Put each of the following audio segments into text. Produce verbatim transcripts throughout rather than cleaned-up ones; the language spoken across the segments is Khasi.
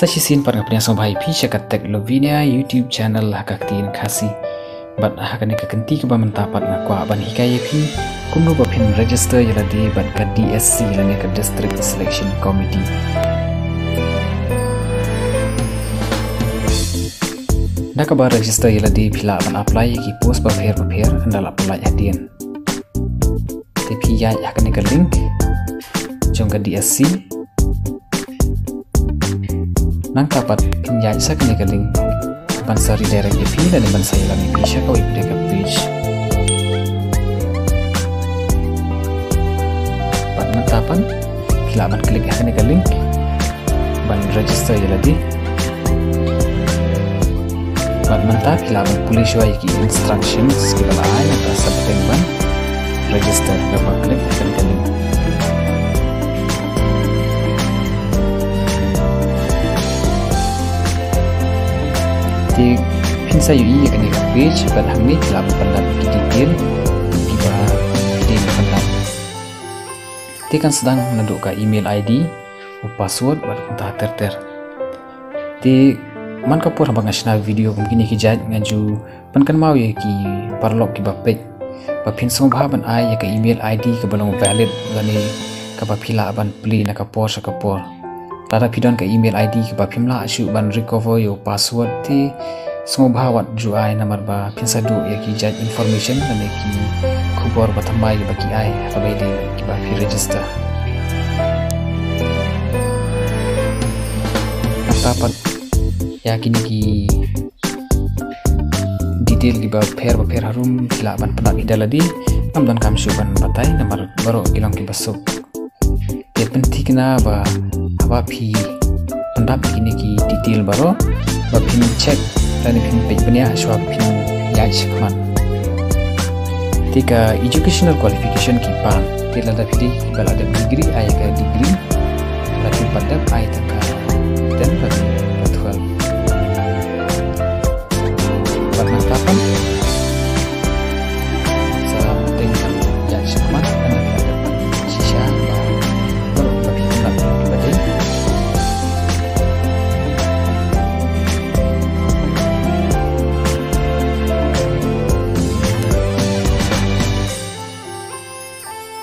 Sa shisien pat nga pdiang sngewbha ïa phi sha ka Tech Lovinia YouTube channel ha ka ktien Khasi. Bad ha kane ka kynti kaba mynta pat nga kwah ban hikai ïa phi kumno ba phin register ïa lade bad ka D S C lane ka District Selection Committee. Da kaba register ïa lade phi lah ban apply ïa ki post bapher bapher ynda la pynlait hadien. Te phi ïaid ha kane ka link jong ka D S C. Nangta pat phin ïaid sa kane ka link ban sa redirect ïa phi lane ban sa ïalam ïa phi sha kawei pat ka page. Bad mynta pat phi lah ban click ha kane ka link ban register ïa lade. Bad mynta phi lah ban pule shuwa ïa ki instructions kiba la ai, nangta sa bteng ban register kaba click ha kane ka link. Te phin sa ïohi ïa kane ka page bad hangne phi lah ban pyndap ki detail kiba phi dei ban pyndap. Te kan sdang naduh ka email I D, u password bad kumta ter ter. Te man ka por haba nga shna video kum kine ki jait nga ju pynkynmaw ïa ki paralok kiba peit ba phin sngewbha ban ai ïa ka email I D kaba long valid lane kaba phi lah ban plie na ka por sha ka por. Lada phi don ka email I D kaba phim lah shuh ban recover ïa u password te sngewbha wat ju ai namar ba phin sa duh ïa ki jait information lane ki khubor ba thymmai ba ki ai ha kaba ïadei kiba phi register. Nangta pat ïa kine ki detail kiba pher bapher harum phi lah ban pyndap ïa lade, ngam donkam shuh ban batai namar baroh ki long kiba suk. Te pynthikna ba haba phi pyndap ïa kine ki detail baroh ba phin check lane phin peit bniah shuwa ba phin ïaid shakhmat. Te ka educational qualification ki pan, te lada phi dei kiba la dep degree ai ka degree, lada phi pat dep ai tang ka ten lane ka twelve. Bad nangta pat sa bteng ban ïaid shakhmat, nangta phi lah ban shisha ba baroh ba phi pyndap kiba dei.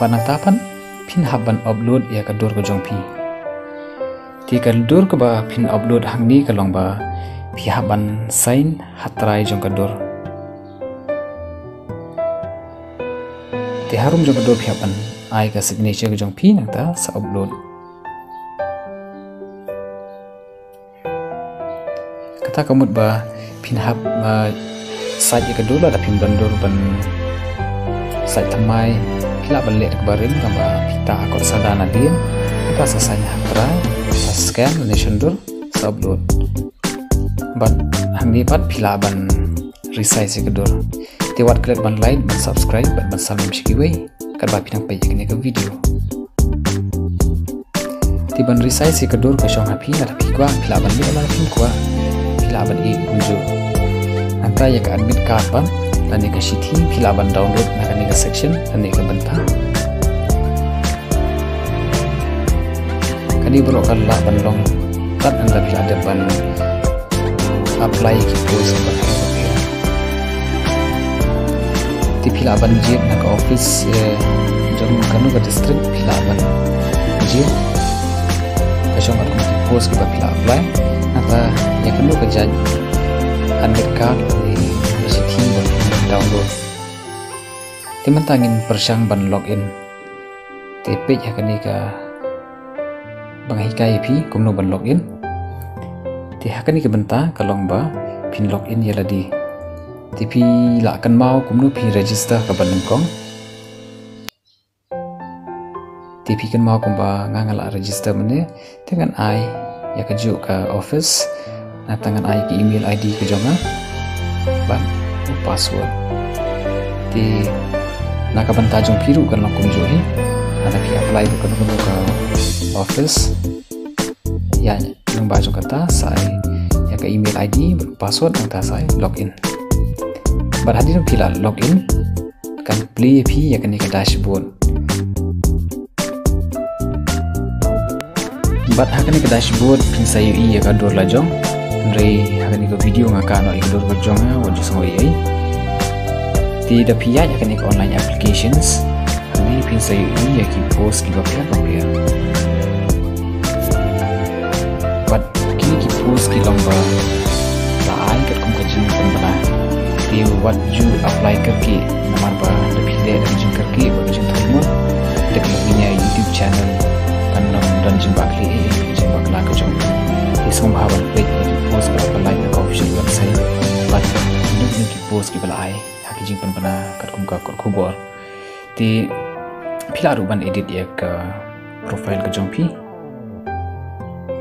Bad nangta pat phin hap ban upload ïa ka dur ka jong phi. Te ka dur kaba phin upload hangne ka long ba phi hap ban sign ha trai jong ka dur. Te harum jong ka dur phi hap ban ai ka signature ka jong phi nangta sa upload. Kata ka mut ba phin hap, ah, sait ïa ka dur, lada phim don dur ban sait thymmai, phi lah ban leh da kaba rim, kaba phi tah ha kot sahdan hadien, kata sa sait ha trai, sa scan lane shon dur, sa upload. Bad hangne pat phi lah ban resize ïa ka dur. Te wat klet ban like, ban subscribe, bad ban sa lam sha kiwei katba phi dang peit ïa kane ka video. Te ban resize ïa ka dur ka shong ha phi, lada phi kwah phi lah ban leh, lada phim kwah phi lah ban ïeh kumjuh. Nangta ïa ka admit card pat lane ka shithi phi lah ban download na kane ka section lane ka bynta. Kane baroh ka lah ban long tad ynda phi la dep ban apply ki post bapher bapher. Te phi lah ban jied na ka office, eh, jong kano ka district phi lah ban jied. Ka shong bad ki post kiba phi la apply. Nangta ïa kano ka jait admit card ne ka shithi ba phi download. Te mynta ngin pyrshang ban log in. Te peit ha kane kaba nga hikai ïa phi kumno ban log in. Te ha kane ka bynta ka long ba phin log in ïa lade. Te phi lah kynmaw kumno phi register kaba nyngkong. Te phi kynmaw kumba nga nga lah register mynne. Te ngan ai ïa kajuh ka office, nangta ngan ai ka email I D ka jong nga bad u password. Te na ka bynta jong phi ruh kan long kumjuh hi. Lada phi apply ruh kano kano ka office, ïa lyngba jong kata sa ai ïa ka email I D bad u password, nangta sa ai log in. Bad hadien phi la log in, kan plie ïa phi ïa kane ka dashboard. Bad ha kane ka dashboard phin sa ïohi ïa ka dur la jong. Hynrei ha kane ka video nga kah noh ïa ka dur la jong, ha, wat ju sngew ei ei. Te da phi ïaid ha kane ka online applications, hangne phin sa ïohi ïa ki post kiba pher ba pher. Bad kine ki post ki long ba la ai katkum ka jingpynbna. Te wat ju apply kyrkieh, namar ba da phi leh da ka jingkyrkieh bad ka jingthoh mut, te ka lok ïa YouTube channel kan ym don jingbakla, eh, ka jingbakla ka jong phi. Te sngewbha ban peit ïa ki post ba la pynlait na ka official website bad kine ki post kiba la ai ha ki jingpynbna katkum ka kot khubor. Te phi lah ruh ban edit ïa ka profile ka jong phi.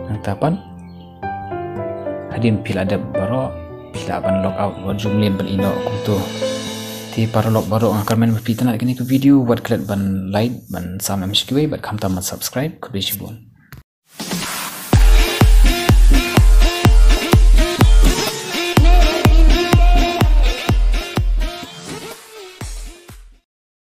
Nangta pat hadien phi la dep baroh, phi lah ban log out, wat ju mlien ban ïeh noh kumto. Te paralok baroh, nga kyrmen ba phi itynnad ïa kane ka video, wat klet ban like, ban sam ïa kiwei bad khamtam ban subscribe. Khublei shibun.